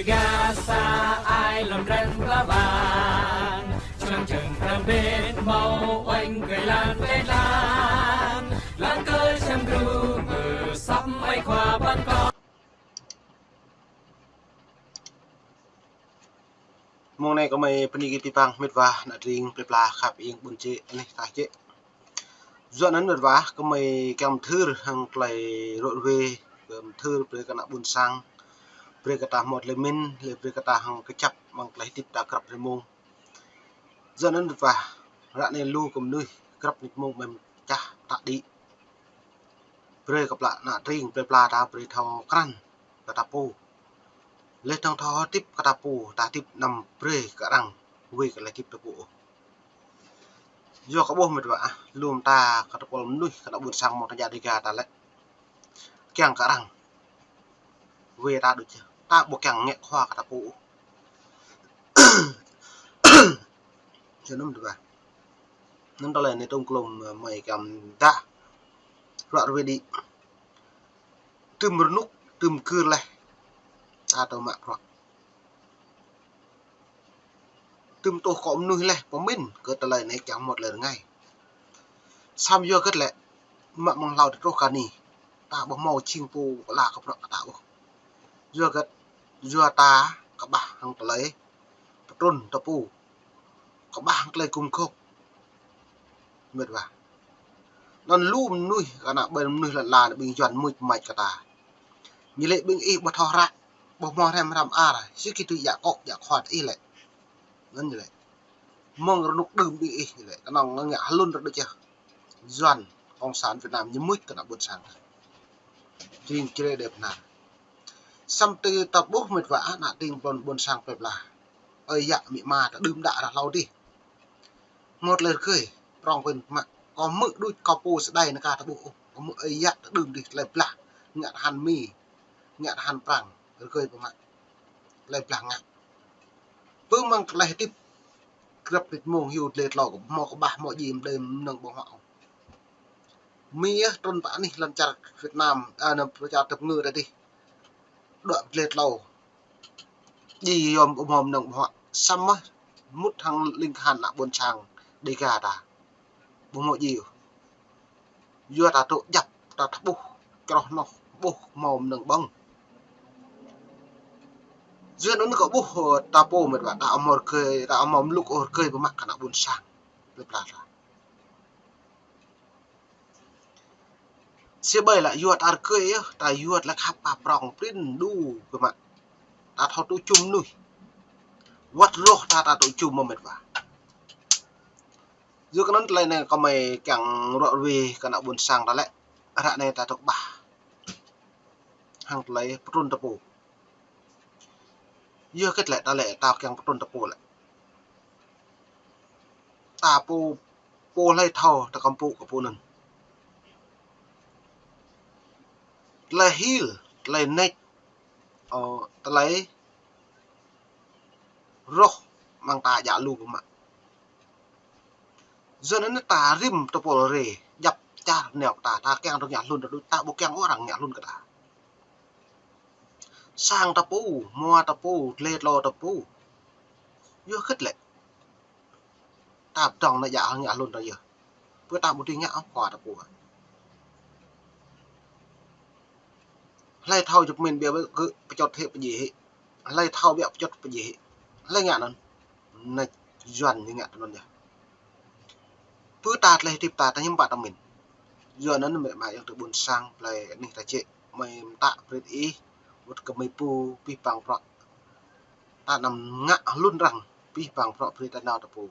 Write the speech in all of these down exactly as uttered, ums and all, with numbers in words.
Gasa ai lŏm ren pla bang, čang čang ram bet mau oanh kơi lan bet lan, lan kơi čang gru bơ săp mai khua ban kơ. Mông anai kơmơi pơni kơ pih pang mĕt wa ană tring plơi pla khăp ing ƀun čĕ anih tah čĕ. Yua anŭn mĕt wa kơmơi kiăng mơthưr hăng tơlơi rŏ rơwe, kơ mơthưr brơi kơ ană ƀôn sang, brơi kơ ta hmâo tơlơi mĭn, lĕ brơi kơ ta hăng kơčăp amăng tơlơi hơdip ta grăp rĭm mông. Yua anŭn mĕt wa, ră anai lu kơ mơnuih grăp rĭm mông mơ̆n čah ta đĭ. Brơi kơ plă ană tring plơi pla ta brơi thâo krăn kơ ta pô. Lĕ thâo thâo hơdip kơ ta pô, ta hơdip anăm brơi kơ arăng wai kơ tơlơi hơdip ta pô ôh. Yua kơ ƀuh mĕt wa ah, lŏm ta kơ tơpul mơnuih kơ ană ƀôn sang mơ̆ng tơña Dêga ta lĕ kiăng kơ arăng wai ta đôč yơh. Ta ƀu kiăng ngă khua kơ ta pô ôh. Yua anŭn mĕt wa. Anŭn tơlơi anai tơ̆ng klŏm mơi kiăng dah ruă rơwe đĭ. Tơm rơnŭk, tơm kưr laih. Ta tơ mă bruă. Tơm tôh kơ mơnuih laih pơmĭn kơ tơlơi anai kiăng mơ̆t lĕ rơngai. Samơ̆ yua hơget lĕ, mă mơ̆ng hlâo tơtruh kơ anai, ta ƀu hmâo jing pô kơ la kơ bruă kơ ta ôh. Yua hơget, yua ta kơƀah hăng tơlơi pơtrŭn ta pô. Kơƀah hăng tơlơi gum gôp. Mĕt wa. Anŭn lu mơnuih kơ ană ƀing mơnuih lăn la ană ƀing Yuan mŭt mač kơ ta. Ñu lĕ ƀing ih ƀu thâo hră, ƀu hmâo hrăm hrăm ar, sĭt kơ tui jak kŏ jak khua ih lĕ. Anŭn ñu lĕ. Mơ̆ng rơnŭk đưm ƀing ih ñu lĕ. Kơnơ̆ng ngă hlŭn rơđŭ čeh. Yuan, Cộng sản Việt Nam ñu mŭt kơ ană ƀôn sang. Jing čre đe pơnar. Samơ̆ tơ ta ƀuh mĕt wa ană tring ƀôn, ƀôn sang plơi pla. Ơi yă amĭ ama ta đưm đă ră hlâo dih. Hmâo tơlơi rơgơi, prŏng pơ̆n mă. Kâo hmư̆ đôč kâo pô sơđai nao kơ ta ƀuh ôh. Kâo hmư̆ ơi yă ta đưm dih tơlơi blah. Ngă tơhan Mi, ngă tơhan Prăng, rơgơi pơmă. Tơlơi blah ngă. Pơ mơ̆ng tơlơi hơdip grăp rĭm mông hyu tơlơi tlâo kơ hmâo kơƀah hmâo djim đơi mơnơ̆ng ƀơ̆ng huă. Mi yơh trŭn pơ anih lŏn čar Việt Nam, a, lŏn čar tơpơngư ta dih. Đuaĭ tơlơi tlâo. Djai yom ƀu hmâo mơnơ̆ng ƀơ̆ng huă. Samơ̆ mŭt hăng ling khan ană ƀôn sang Dêga ta. Ƀu hmâo djai ôh. Yua ta tŭ djăp, ta tơƀuh, čroh noh, ƀuh hmâo mơnơ̆ng ƀơ̆ng. Yua anŭn kơ ƀuh, ơ, ta pô mĕt wa, ta hmâo rơgơi, ta hmâo mlŭk ôh rơgơi pơmă kơ ană ƀôn sang. Plơi pla ta. Sĭt ƀai lă yua ta rơgơi yơh, ta yua tơlơi khăp pap prŏng prin đu pơmă. Ta thâo tŭ čum mơnuih. Wăt rŏh ta, ta tŭ čum mơ̆ mĕt wa. Yua kơ anŭn tơlơi anai kơmơi kiăng ruă rơwe kơ ană ƀôn sang ta lĕ. Ră anai ta tŭ kơƀah. Hăng tơlơi pơtrŭn ta pô. Yua hơget lĕ ta lĕ ta kiăng pơtrŭn ta pô lĕ. Ta pô, pô hlơi thâo ta kăm pŭ kơ pô anŭn. Tơlơi hil, tơlơi nač, ơ, tơlơi rŏh amăng ta djă lu pơmă. Yua anŭn ta rĭm tơpul rê, djăp čar neo ta, ta kiăng tŭ ngă hlŭn ta đôč, ta ƀu kiăng arăng ngă hlŭn kơ ta. Sang ta pô, hmua ta pô, tơlơi tlâo ta pô. Yua hơget lĕ. Ta pơdơ̆ng ană djă ngă hlŭn ta yơh. Pơ ta ƀu dưi ngă ôh khua ta pô. Hlơi thâo jơ̆p min ƀiă kơ pơčŏt hĭ pơdjai hĭ. Hlơi thâo ƀiă pơčŏt pơdjai hĭ. Hlơi ngă anŭn. Ană Yuan ñu ngă tui anŭn yơh. Pơ ta tơlơi hơdip ta, ta hiư̆m pă ta mĭn. Yua anŭn mĕt wa ayŏng adơi ƀôn sang plơi anih ta čĕ, mơi mơtă brơi ih, wơ̆t kơ mơi pô pih pang prŏ. Ta anăm ngă hlŭn arăng, pih pang prŏ brơi ta nao ta pô.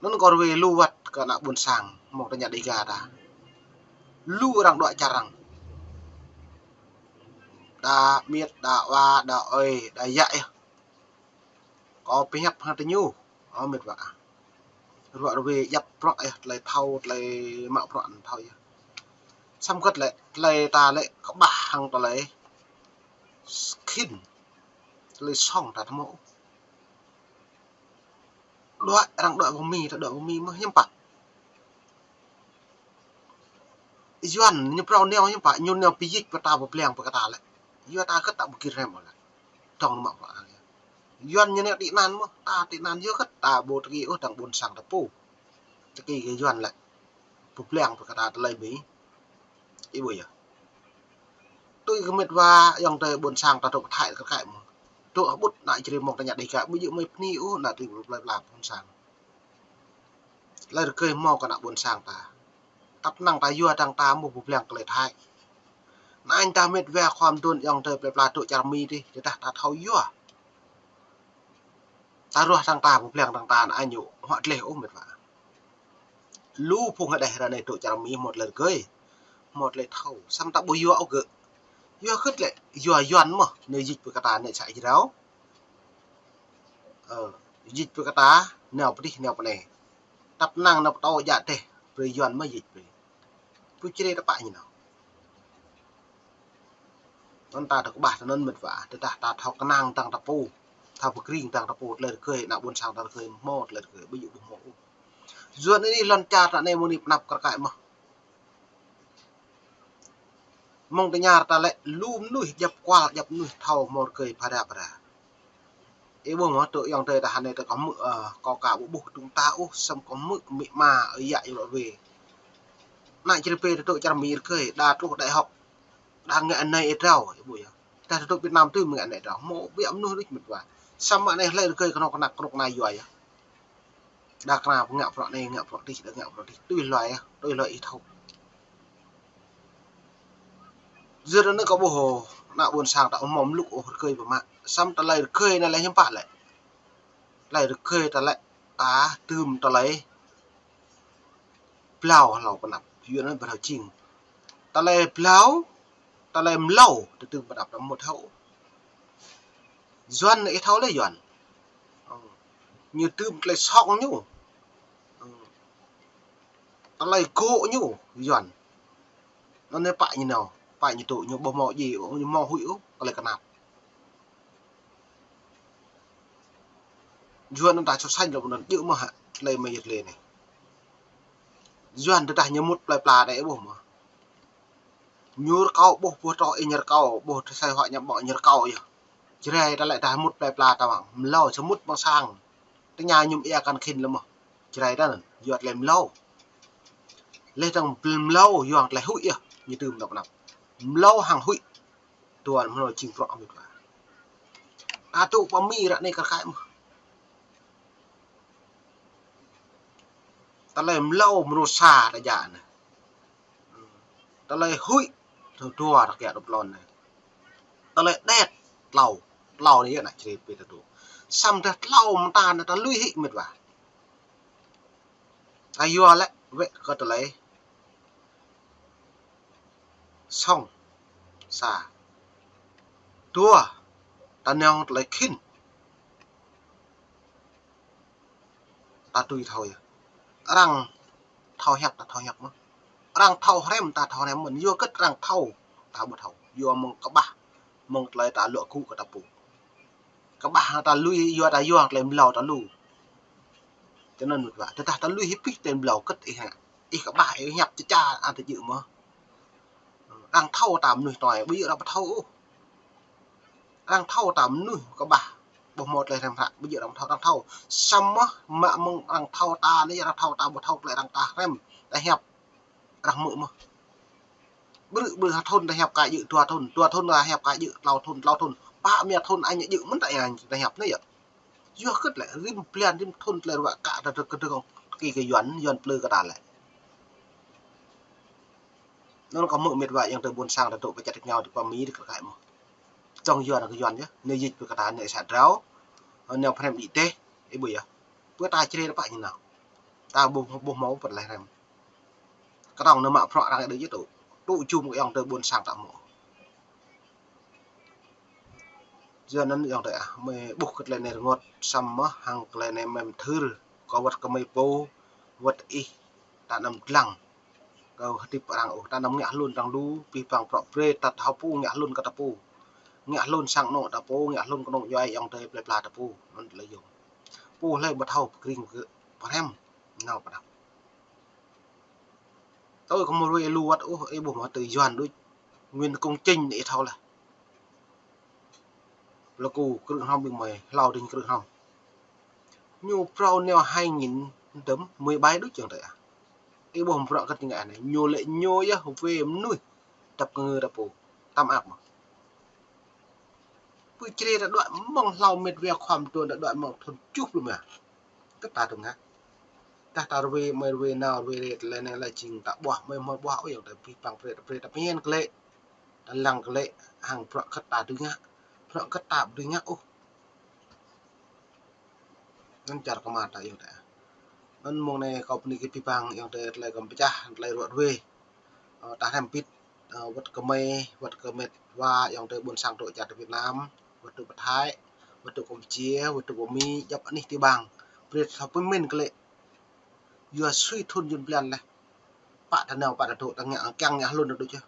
Anŭn kâo rơwe lu wơ̆t kơ ană ƀôn sang, mơ̆ng tơña Dêga ta. Lu arăng đuaĭ čar arăng. Đa miet, đa wa, đa ơi, đa yă yơh. Kâo pơhiăp hăng tơñu, ơ mĕt wa. Ruă rơwe djăp prŏ yơh, tơlơi thâo, tơlơi mă prŏ anŭn thâo yơh. Samơ̆ hơget lĕ, tơlơi ta lĕ kơƀah hăng tơlơi khĭn, tơlơi sŏng ta tơmŏ. Đuaĭ, arăng đuaĭ pơ Mi, ta đuaĭ pơ Mi mơ̆ hiư̆m pă. Yuan ñu phrâo neo hiư̆m pă, ñu neo pơyĭt pơ ta pơblang pơ kơ ta lĕ. Yua ta hơget ta ƀu gir hrăm ôh lĕ. Tong mă mă. Yuan ñu anai tị nạn mơ̆, ta tị nạn yua kơ ta ƀu tơkĭ ôh tơdang ƀôn sang ta pô. Tơkĭ kơ Yuan lĕ. Pơblang pơ kơ ta tơlơi ƀing. Ih ƀuh yơh. Tui kơ mĕt wa ayŏng adơi ƀôn sang ta tŭ pơthai kơ kăi mơ̆. Tŭ hơbŭt ană Jrai mơ̆ng ta ñă đe ka, ƀu djơ̆ mơi pơni ôh ană tui plơi pla ƀôn sang. Tơlơi rơgơi hmâo kơ ană ƀôn sang ta. Tăp năng ta yua tơdang ta mơ̆ pơblang tơlơi Thái. Ană ta mĕt wa khua mơdôn ayŏng adơi plơi pla tŭ čar Mi dih, tơdah ta thâo yua. Ta ruah tơdang ta pơblang tơdang ta ană ñu, huă gleh ôh mĕt wa. Lu phung hơđeh ră anai tŭ čar Mi hmâo tơlơi rơgơi. Hmâo tơlơi thâo, samơ̆ ta ƀu yua ôh gơ̆. Yua kơ lĕ, yua Yuan mơ̆, anai jĭč pơ kơ ta anai să Jrai. Ơ, jĭč pơ kơ ta, nao pơ dih, nao pơ anai. Tăp năng nao pơtô djă teh, brơi Yuan mơ̆ jĭč brơi. Pơ Jrai ta pă ñu nao. Anŭn ta tơ kơƀah tơ anŭn mĕt wa, tơdah ta thâo kơnang tơdang ta pô, thâo pơkring tơdang ta pô, tơlơi rơgơi, ană ƀôn sang ta rơgơi, hmâo tơlơi rơgơi, ƀu djơ̆ ƀu hmâo ôh. Yuan anai lŏn čar ta anai mơ̆ng anai pơnăp kơ kăi mơ̆. Mơ̆ng tơña ta lĕ lu mơnuih djăp kual, djăp mơnuih thâo hmâo rơgơi phara phara. Ih ƀuh mơ̆ tŭ ayŏng adơi ta hơnai ta kơ hmư̆, ơ, kâo ka ƀu ƀuh tŭng ta ôh, samơ̆ kơ hmư̆ amĭ ama ơi yă yua lŏ wê. Ană Jrai pê ta tŭ čar Mi rơgơi, đa truh đại học, đa ngă anai ih drao, ih ƀuh yơh. Tơdah ta tŭ Việt Nam tui mơ̆ ngă anai drao. Hmâo ƀiă mơnuih đôč mĕt wa. Samơ̆ anai hlơi rơgơi kơnuk kơna, kơnuk kơna yua yơh. Đa kơna ngă bruă anai, ngă bruă dih, đa ngă bruă dih. Tui hloi yơh, tui hloi ih thâo. Yua anŭn kâo ƀuh, ană ƀôn sang ta ƀu hmâo mlŭk ôh rơgơi pơmă. Samơ̆ tơlơi rơgơi anai lĕ hiư̆m pă lĕ. Tơlơi rơgơi ta lĕ ta tơm tơlơi blâo hlâo pơnăp. Yua anŭn ƀu thâo jing. Tơlơi blâo, tơlơi mlâo, ta tơm pơnăp ta ƀu thâo. Yuan ih thâo lĕ Yuan. Ơ. Ñu tơm tơlơi sŏng ñu. Ơ. Tơlơi gŏ ñu, Yuan. Anŭn anai pă ñu nao, pă ñu tŭ, ñu ƀu hmâo djai, ñu hmâo huĭ ôh, tơlơi kơnap. Yuan anŭn ta so sánh lŏ anŭn djơ̆ mơ̆ hă, tơlơi mơi yơh tơlơi anai. Yuan tơdah ñu mŭt plơi pla anai ƀuh mơ̆. Ñu rơkâo ƀuh, ƀuh trŏ ih ñu rơkâo, ƀuh tơsai huă ñu ƀơ̆ng ñu rơkâo yơh. Jrai ta lĕ dah mŭt plơi pla ta mơ̆ng, mlâo sa mŭt ƀơ̆ng sang. Tơña ñu ia kăn khĭn lĕ mơ̆. Jrai ta anŭn, yua tơlơi mlâo. Leh tơdang mlâo, yua tơlơi huĭ yơh, ñu tơm ta pơnăp. Mlâo hăng huĭ. Tuan mơnuih jing prŏng mĕt wa. Ta tŭ pơ Mi ră anai kơ kăi mơ̆. Tơlơi mlâo mơnuih sa ta djă anai. Tơlơi huĭ, tơdua ta kiă tŭ plon anai. Tơlơi đet, tlâo, tlâo anai yơh ană Jrai pê ta tŭ. Samơ̆ dah tlâo mơta anai ta lui hĭ mĕt wa. Ta yua lĕ wĕ kơ tơlơi sŏng. Sa. Dua. Ta nao tơlơi khĭn. Ta tui thâo yơh. Arăng thâo hiăp ta thâo hiăp mơ̆n. Arăng thâo hrăm ta thâo hrăm mơ̆n. Yua kơ arăng thâo ta ƀu thâo. Yua mơ̆ng kơƀah. Mơ̆ng tơlơi ta luă gŭ kơ ta pô. Kơƀah ta lui yua ta yua tơlơi mlâo ta lu. Tui anŭn mĕt wa. Tơdah ta lui hĭ pih tơlơi mlâo kơ ih hă. Ih kơƀah ih hiăp čơča an ta djơ̆ mơ̆. Arăng thâo ta mơnuih tui, ƀu djơ̆ arăng ƀu thâo ôh. Arăng thâo ta mơnuih kơƀah. Ƀu hmâo tơlơi hrăm hră, ƀu djơ̆ arăng ƀu thâo, arăng thâo. Samơ̆ mă mơ̆ng arăng thâo ta anai, arăng thâo ta ƀu thâo tơlơi arăng ta hrăm, ta hiăp. Arăng hmư̆ mơ̆. Brư̆ brư̆ ha thŭn ta hiăp ka djơ̆, dua thŭn, dua thŭn ta hiăp ka djơ̆, tlâo thŭn, tlâo thŭn. Pă mia thŭn anai djơ̆ mơ̆n ta yang ta hiăp anai yơh. Yua kơ lĕ rĭm blan rĭm thŭn tơlơi ruă kă ta tơkơ tơkơ kơ Yuan, Yuan plư kơ ta lĕ. Anŭn kơ hmư̆ mĕt wa ayŏng adơi ƀôn sang ta tŭ pơčăt rơngiao tơ pơ Mi kơ kăi mơ̆. Tơdang Yuan kơ Yuan yơh, anai jĭč pơ kơ ta anai sa drao. Anai hrăm đĭ teh, ih ƀuh yơh. Pơ ta Jrai ta pă ñu nao. Ta ƀu, ƀu hmâo pơ tơlơi hrăm. Kơtang anai mă bruă arăng đơi yơh tŭ. Tŭ jum kơ ayŏng adơi ƀôn sang ta hmâo. Yua anŭn ayŏng adơi ah, mơi ƀuh kơ tơlơi anai rơngot samơ̆ hăng tơlơi anai mơi mơthưr, kơ wơ̆t kơ mơi pô, wơ̆t ih, ta anăm lăng. Kơ hơdip arăng ôh, ta anăm ngă hlŭn arăng lu, pih păng prŏ brơi, ta thâo pô ngă hlŭn kơ ta pô. Ngă hlŭn sang anŏ ta pô, ngă hlŭn kơnung djuai ayŏng adơi plơi pla ta pô, anŭn tơlơi yôm. Pô hlơi ƀu thâo pơkring kơ pơhrăm, nao pơđăp. Tui kơ mơ̆ rui ih lu wơ̆t ôh, ih ƀuh mơ̆ tui Yuan đôč. Nguyên Công Chính ih thâo laih. Lơku krư̆ hrŏm ƀing mơi, hlâo ding krư̆ hrŏm. Ñu phrâo nao hai nghìn dơ̆m, mơi bai đôč ayŏng adơi ah. Ih ƀuh bruă kơt ñu ngă anai, ñu lĕ ñu yơh wai mơnuih dăp kơ ngư dăp pô. Tăm ăp mơ̆. Pơ črê ta đuaĭ mơ̆ng hlâo mĕt wa khua mơtuan ta đuaĭ mơ̆ng thun tơjuh pluh rơma. Kơt ta tŭ ngă. Tah ta rơwe, mơi rơwe nao, rơwe rĕ, tơlơi anai lĕ jing ta ƀuah, mơi mơi ƀuah, ơ ayŏng adơi, pih pang brơi, brơi ta pơñen kơ lĕ. Ta lăng kơ lĕ, hăng bruă kơt ta dưi ngă. Bruă kơt ta ƀu dưi ngă ôh. Anŭn čar kơmă ta ayŏng adơi. Anŭn mông anai kâo bơni kơ abih bang ayŏng adơi tơlơi kâo pơčah, tơlơi ruă rơwe. Ơ, ta hrăm bit, ơ, wơ̆t kơ mơi, wơ̆t kơ mĕt wa ayŏng adơi ƀôn sang dŏ čar Việt Nam, wơ̆t dŏ pơ Thái, wơ̆t dŏ Campuchia, wơ̆t dŏ pơ Mi, djŏp anih ti bang. Brơi thâo pơmĭn kơ lĕ. Yua sui thun jun blan laih. Pă ta nao, pă ta dŏ, ta ngă kiăng ngă hlŭn ta đôč yơh.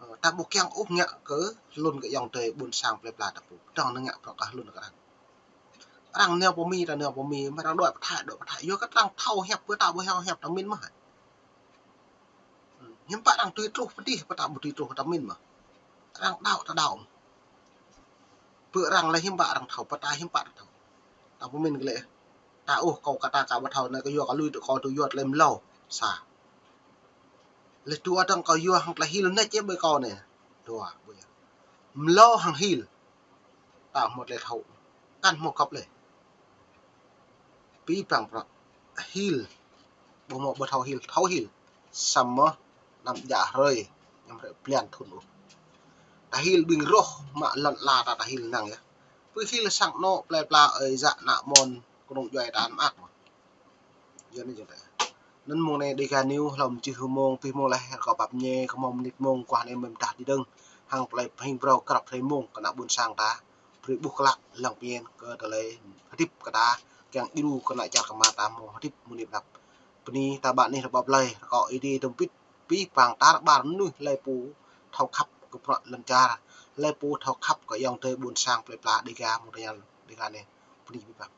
Ơ, ta ƀu kiăng ôh ngă kơ hlŭn kơ ayŏng adơi ƀôn sang plơi pla ta pô. Dŏng ta ngă bruă kơ hlŭn kơ arăng. Arăng nao pơ Mi, ta nao pơ Mi, mă arăng dŏ pơ Thái, dŏ pơ Thái. Yua kơ arăng thâo hiăp, pơ ta ƀu thâo hiăp ta min mơ̆. Hiư̆m pă arăng tui truh pơ dih, pơ ta ƀu tui truh ta min mơ̆. Arăng đaŏ ta đaŏ. Pơ arăng lĕ hiư̆m pă arăng thâo, pơ ta hiư̆m pă arăng thâo. Ta pơmĭn kơ lĕ. Ta ôh kâo kơ ta kâo ƀu thâo anai kâo yua kơ lui tơ kâo tui yua tơlơi mlâo. Sa. Lĕ dua dơ̆ng kâo yua hăng tơlơi hil anai čĕ ƀơi kâo anai. Dua, ƀơi. Mlâo hăng hil. Ta hmâo tơlơi thâo. Kăn hmâo găp lĕ. Pih pang bruă. Hil. Ƀu hmâo ƀu thâo hil, thâo hil. Samơ̆ anăm djă hrơi, anăm hrơi blan thun ôh. Ta hil ƀing roh mă lŏn ala ta, ta hil năng yơh. Pơ hil sang anŏ plơi pla ơi yă ană amôn kơnung djuai ta mơak mơ̆. Yua anai jing ta. Anŭn mông anai Dega News hlâo mơčih hơmông, pih mông laih, rơkâo pap ñe, kơ mông mơnit mông, kuah anai mơ̆n dah dih dơ̆ng. Hăng plơi pơhing brâo krăp hrơi mông, kơ ană ƀôn sang ta. Brơi ƀuh klă, lăng pơñen, kơ tơlơi hơdip kơ ta, kiăng djru kơ ană čar kơmă ta hmâo hơdip mơnit năp. Bơni ta ƀă anih rơbâo plơi, rơkâo Ơi Adai tơm pit, pih pang tar ƀar mơnuih, hlơi pô thâo khăp kơ bruă lŏn čar, hlơi pô thâo khăp kơ ayŏng adơi ƀôn sang plơi pla Dega mơ̆ng tơña Dega anai. Bơni pih pang.